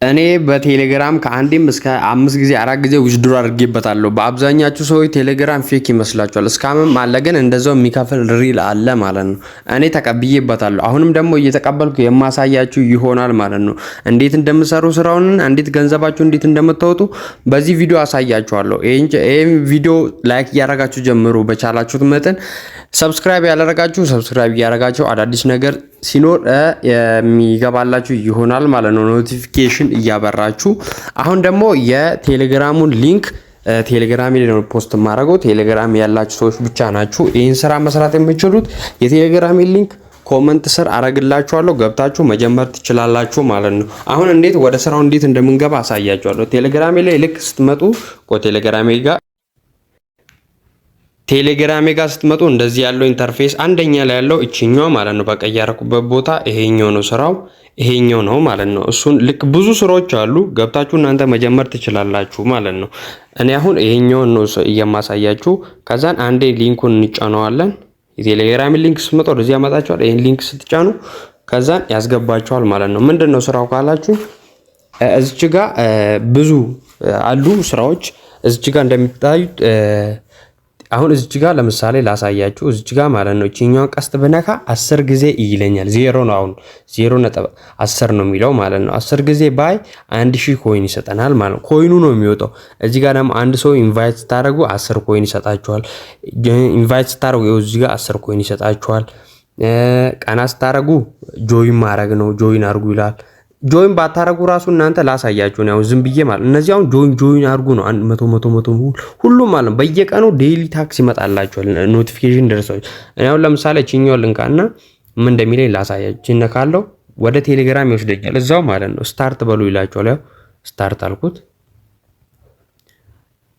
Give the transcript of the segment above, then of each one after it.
እኔ በቴሌግራም ከአንዴም እስከ አምስት ጊዜ አራት ጊዜ withdraw አድርጌበታለሁ። በአብዛኛችሁ ሰዎች ቴሌግራም fake ይመስላችኋል። Scam ም አለ፣ ግን እንደዛው የሚከፍል real አለ ማለት ነው። እኔ ተቀብዬበታለሁ። አሁንም ደግሞ እየተቀበልኩ የማሳያችሁ ይሆናል ማለት ነው። እንዴት እንደምሰሩ ስራውን፣ እንዴት ገንዘባችሁ እንዴት እንደምታወጡ በዚህ ቪዲዮ አሳያችኋለሁ። ይህን ቪዲዮ like እያደረጋችሁ ጀምሩ። በቻላችሁት መጠን subscribe ያላረጋችሁ subscribe እያደረጋችሁ አዳዲስ ነገር ሲኖር የሚገባላችሁ ይሆናል ማለት ነው። Notification እያበራችሁ። አሁን ደግሞ የቴሌግራሙን link ቴሌግራም ላይ ነው post የማደርገው። ቴሌግራም ያላችሁ ሰዎች ብቻ ናችሁ ይህን ስራ መስራት የምችሉት። የቴሌግራም link comment ስር አረግላችኋለሁ፣ ገብታችሁ መጀመር ትችላላችሁ ማለት ነው። አሁን እንዴት ወደ ስራው እንዴት እንደምንገባ አሳያችኋለሁ። ቴሌግራሜ ላይ ልክ ስትመጡ ቴሌግራሜ ጋር ስትመጡ እንደዚህ ያለው interface አንደኛ ላይ ያለው እችኛው ማለት ነው። በቀይ ያረኩበት ቦታ ይሄኛው ነው ስራው፣ ይሄኛው ነው ማለት ነው። እሱን ልክ ብዙ ስራዎች አሉ፣ ገብታችሁ እናንተ መጀመር ትችላላችሁ ማለት ነው። እኔ አሁን ይሄኛውን ነው የማሳያችሁ። ከዛን አንዴ link ኡን እንጫነዋለን። የቴሌግራም link ስትመጡ ወደዚህ ያመጣችኋል። ይሄን link ስትጫኑ ከዛን ያስገባችኋል ማለት ነው። ምንድን ነው ስራው ካላችሁ እዚች ጋ ብዙ አሉ ስራዎች። እዚች ጋ እንደሚታዩት አሁን እዚች ጋር ለምሳሌ ላሳያችሁ። እዚች ጋር ማለት ነው እቺኛውን ቀስት ብነካ 10 ጊዜ ይለኛል። ዜሮ ነው፣ አሁን 0.10 ነው የሚለው ማለት ነው። 10 ጊዜ buy 1000 coin ይሰጠናል ማለት ነው። Coin ኡ ነው የሚወጣው። እዚህ ጋር ደግሞ አንድ ሰው invite ስታደርጉ 10 coin ይሰጣችኋል። Invite ስታደርጉ እዚህ ጋር 10 coin ይሰጣችኋል። ቀና ስታደርጉ join ማድረግ ነው። Join አድርጉ ይላል። Join ባታረጉ ራሱ እናንተ ላሳያችሁ ነው። ዝም ብዬ ማለት እነዚህ አሁን join join አድርጉ ነው። አንድ መቶ መቶ መቶ ሁሉም ማለት ነው። በየቀኑ daily task ይመጣላችኋል፣ notification ደርሰው። እኔ አሁን ለምሳሌ ችኛው ልንካና ምን እንደሚለኝ ላሳያችሁ። እነካለው፣ ወደ ቴሌግራም ይወስደኛል እዛው ማለት ነው። Start በሉ ይላችኋል። ያው start አልኩት።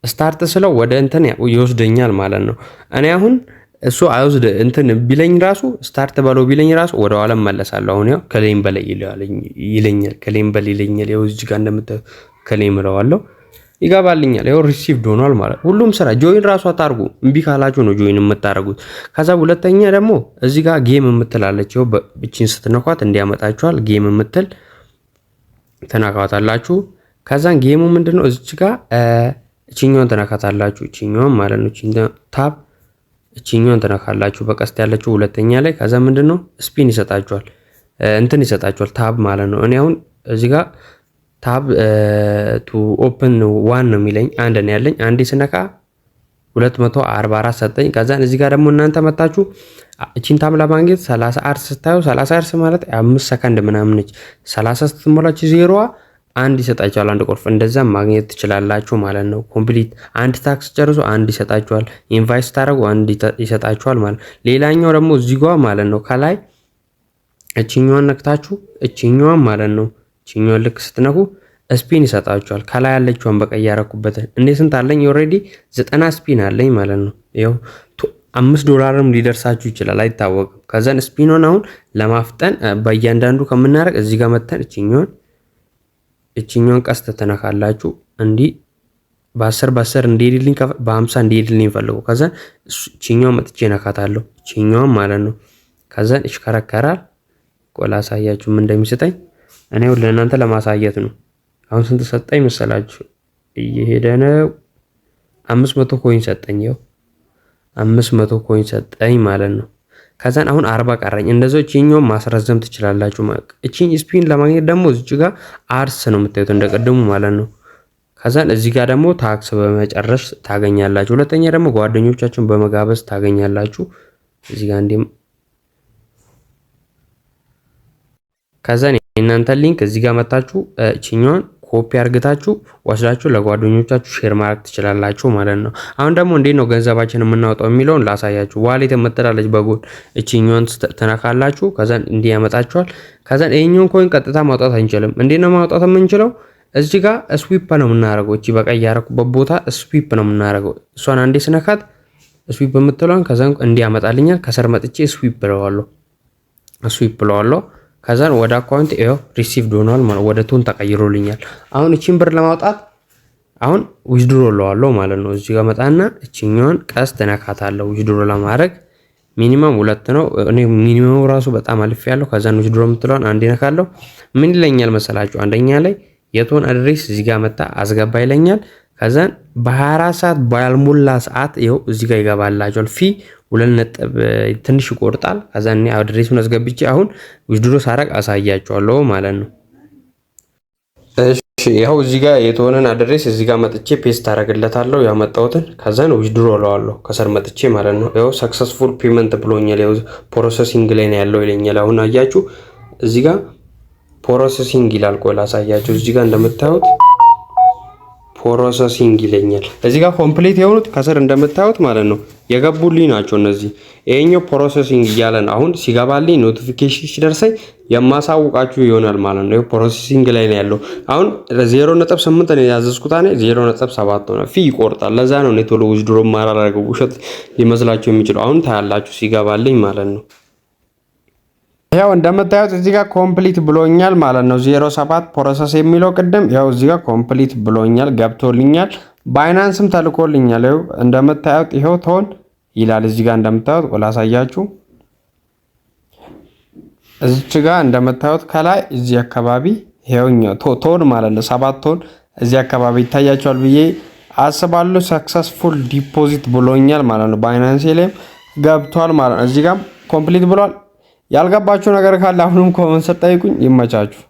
Start ስለው ወደ እንትን ይወስደኛል ማለት ነው። እኔ አሁን እሱ አይወስድ እንትን ቢለኝ ራሱ፣ start በለው ቢለኝ ራሱ ወደ ኋላ መለሳለሁ። አሁን ያው claim በል ይለኛል፣ claim በል ይለኛል። ያው እዚህ ጋር እንደምታዩ claim እለዋለሁ፣ ይገባልኛል። ያው received ሆኗል ማለት። ሁሉም ስራ join ራሱ አታርጉ፣ እምቢ ካላችሁ ነው join የምታደርጉት። ከዛ ሁለተኛ ደግሞ እዚህ ጋር game የምትላለች፣ ያው ብቻን ስትነኳት እንዲያመጣችኋል። Game የምትል ትነካታላችሁ። ከዛን game ኡ ምንድነው? እዚች ጋር እችኛዋን ትነካታላችሁ። እችኛዋን ማለት ነው። Tap እችኛዋን ትነካላችሁ በቀስት ያለችው ሁለተኛ ላይ። ከዛ ምንድነው spin ይሰጣችኋል፣ እንትን ይሰጣችኋል፣ tap ማለት ነው። እኔ አሁን እዚህ ጋር tap to open one ነው የሚለኝ፣ አንድ ነው ያለኝ። አንዴ ስነካ 244 ሰጠኝ። ከዛን እዚህ ጋር ደግሞ እናንተ መታችሁ እቺን tap ለማግኘት 30 hours ስታዩ፣ 30 hours ማለት 5 ሰከንድ ምናምን ነች። 30 ስትሞላች ዜሮዋ አንድ ይሰጣችኋል፣ አንድ ቁልፍ እንደዛ ማግኘት ትችላላችሁ ማለት ነው። Complete አንድ task ጨርሶ አንድ ይሰጣችኋል። Invite ስታደርጉ አንድ ይሰጣችኋል ማለት ነው። ሌላኛው ደግሞ እዚህ ጋ ማለት ነው ከላይ እችኛዋን ነክታችሁ እችኛዋን ማለት ነው፣ እችኛዋን ልክ ስትነኩ spin ይሰጣችኋል። ከላይ ያለችዋን በቀይ ያረኩበት እኔ ስንት አለኝ? Already 90 spin አለኝ ማለት ነው። ይኸው 5 ዶላርም ሊደርሳችሁ ይችላል፣ አይታወቅም። ከዛን spin ኗን አሁን ለማፍጠን በእያንዳንዱ ከምናደርግ እዚህ ጋር መተን እችኛዋን ቀስት ትነካላችሁ። እንዲህ በ10 በ10 እንዲሄድልኝ፣ በ50 እንዲሄድልኝ ፈልገው። ከዛን እችኛዋን መጥቼ ነካታለሁ፣ እችኛዋን ማለት ነው። ከዛን ይሽከረከራል። ቆይ ላሳያችሁ ምን እንደሚሰጠኝ። እኔ ለእናንተ ለማሳየት ነው። አሁን ስንት ሰጠኝ መሰላችሁ? እየሄደ ነው። 500 coin ሰጠኝ። ይኸው 500 coin ሰጠኝ ማለት ነው። ከዛን አሁን 40 ቀረኝ። እንደዛው እቺኛውን ማስረዘም ትችላላችሁ። እቺን spin ለማግኘት ደግሞ እዚች ጋር hours ነው የምታዩት እንደቀደሙ ማለት ነው። ከዛን እዚህ ጋር ደግሞ task በመጨረስ ታገኛላችሁ። ሁለተኛ ደግሞ ጓደኞቻችሁን በመጋበዝ ታገኛላችሁ። እዚህ ጋር እንዲህ ከዛን የእናንተ link እዚህ ጋር መታችሁ እቺኛዋን ኮፒ አርግታችሁ ወስዳችሁ ለጓደኞቻችሁ share ማድረግ ትችላላችሁ ማለት ነው። አሁን ደግሞ እንዴት ነው ገንዘባችን የምናወጣው የሚለውን ላሳያችሁ። Wallet የምትላለች በጎን፣ እቺኛዋን ትነካላችሁ። ከዛን እንዲህ ያመጣችኋል። ከዛን ይሄኛውን coin ቀጥታ ማውጣት አንችልም። እንዴት ነው ማውጣት የምንችለው? እዚህ ጋር swipe ነው የምናደርገው። እቺ በቀይ ያረኩበት ቦታ swipe ነው የምናደርገው። እሷን አንዴ ስነካት swipe የምትለዋን፣ ከዛን እንዲህ ያመጣልኛል። ከስር መጥቼ swipe እለዋለሁ። Swipe እለዋለሁ። ከዛን ወደ account ይኸው received ሆኗል ማለት ወደ ቶን ተቀይሮልኛል። አሁን እቺን ብር ለማውጣት አሁን withdraw እለዋለሁ ማለት ነው። እዚህ ጋር መጣና እቺኛዋን ቀስት ነካታለሁ። Withdraw ለማድረግ minimum ሁለት ነው። እኔ minimum ኡ ራሱ በጣም አልፌ ያለሁ። ከዛን withdraw የምትለዋን አንዴ ነካለሁ። ምን ይለኛል መሰላችሁ? አንደኛ ላይ የ TON address እዚህ ጋር መጣ አስገባ ይለኛል። ከዛን በ24 ሰዓት ባልሞላ ሰዓት ይኸው እዚህ ጋር ይገባላቸዋል። Fee 2 ነጥብ ትንሽ ይቆርጣል። ከዛ እኔ address ኡን አስገብቼ አሁን withdraw ሳረግ አሳያቸዋለሁ ማለት ነው። እሺ፣ ይኸው እዚህ ጋር የ TON ን address እዚህ ጋር መጥቼ paste አደርግለታለሁ ያመጣሁትን። ከዛን withdraw እለዋለሁ ከስር መጥቼ ማለት ነው። ይኸው successful payment ብሎኛል። ይኸው processing ላይ ነው ያለው ይለኛል። አሁን አያችሁ፣ እዚህ ጋር processing ይላል። ቆይ ላሳያችሁ። እዚህ ጋር እንደምታዩት processing ይለኛል። እዚህ ጋር complete የሆኑት ከስር እንደምታዩት ማለት ነው የገቡልኝ ናቸው እነዚህ። ይሄኛው processing እያለ ነው። አሁን ሲገባልኝ notification ሲደርሰኝ የማሳውቃችሁ ይሆናል ማለት ነው። Processing ላይ ነው ያለው። አሁን 0.8 ነው ያዘዝኩት፣ እኔ 0.7 ነው። Fee ይቆርጣል። ለዛ ነው እኔ ቶሎ withdraw ማላደርገው፣ ውሸት ሊመስላችሁ የሚችለው። አሁን ታያላችሁ ሲገባልኝ ማለት ነው። ያው እንደምታዩት እዚህ ጋር complete ብሎኛል ማለት ነው። 07 process የሚለው ቅድም ያው እዚህ ጋር complete ብሎኛል፣ ገብቶልኛል። Binance ም ተልኮልኛል። ይኸው እንደምታዩት ይኸው TON ይላል። እዚህ ጋር እንደምታዩት ላሳያችሁ። እዚች ጋር እንደምታዩት ከላይ እዚህ አካባቢ ይኸውኛው TON ማለት ነው። 7 TON እዚህ አካባቢ ይታያቸዋል ብዬ አስባለሁ። Successful deposit ብሎኛል ማለት ነው። Binance ላይም ገብቷል ማለት ነው። እዚህ ጋር complete ብሏል። ያልገባችሁ ነገር ካለ አሁንም comment ጠይቁኝ። ይመቻችሁ።